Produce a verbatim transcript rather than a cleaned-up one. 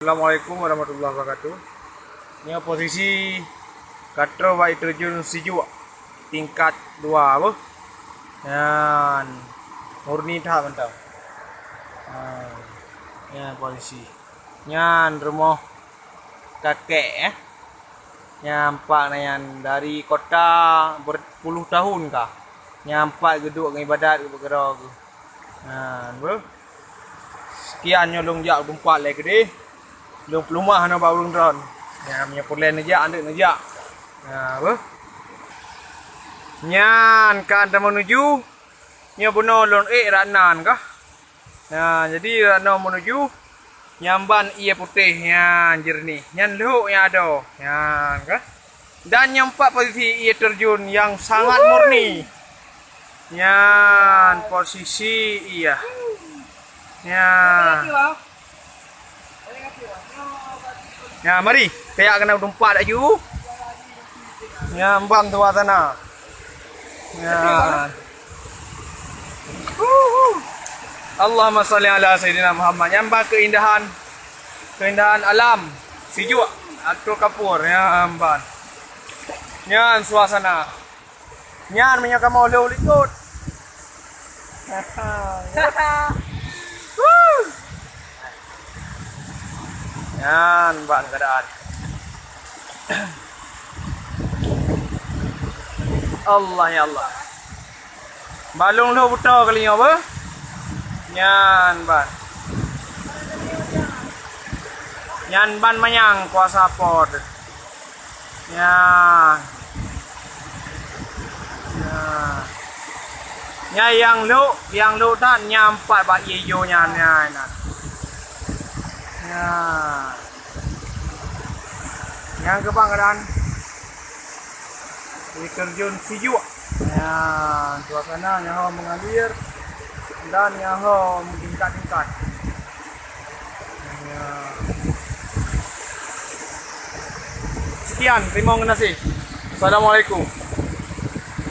Assalamualaikum warahmatullahi wabarakatuh. Nyoe posisi ka troh bak air terjun Sijuek tingkat dua beuh. Nyan murni that mantong. Ha, nyan posisi. Nyan rumoh kakek, eh. Nyan pat na nyan dari kota berpuluh tahun ka. Nyan pat geuduek ngon ibadat geupeugah. Nyan beuh. Sekian nyoe lôn jak teumpat lé keudeh. Lôn peulumah nyoe bak ureueng droen. Nyan meunyoe peureulèe neujak, aneuëk neujak. Nyan beuh. Nyan kan tameunuju. Nyoe bunoe lôn ék rot nan kah. Nah, jadi rot nan meunuju nyan ban ié putéh nyan jeureunih. Nyan lhok nyan adoe. Nyan kah. Dan nyan pat posisi ié terjun nyang sangat murni. Nyan posisi ié. Nyan. Nyan, mari. Pihak keunan teumpat laju. Nyan ban suasana. Nyan. Allahumma shalli ala sayyidina Muhammad. Nyan ban keindahan, keindahan alam. Sijuek, atur kapur. Nyan ban. Nyan suasana. Nyan meunyoe kamoe lheueh likot. Nyan ban keadaan. Allah ya Allah. Balong lheueh buto kali nyoe beuh. Nyan ban. Nyan ban manyang kuasa Po teuh. Nyan. Nyan. Nyan nyang lhok, nyang lhok that nyan pat bak ié-ié nyan, nyan, nyan. Nyan. Nyan keuh ban keadaan. Di terjun Sijuek. Nyan, suasana nyoe mengalir dan nyoe meningkat-tingkat. Sekian, terima kasih. Assalamualaikum.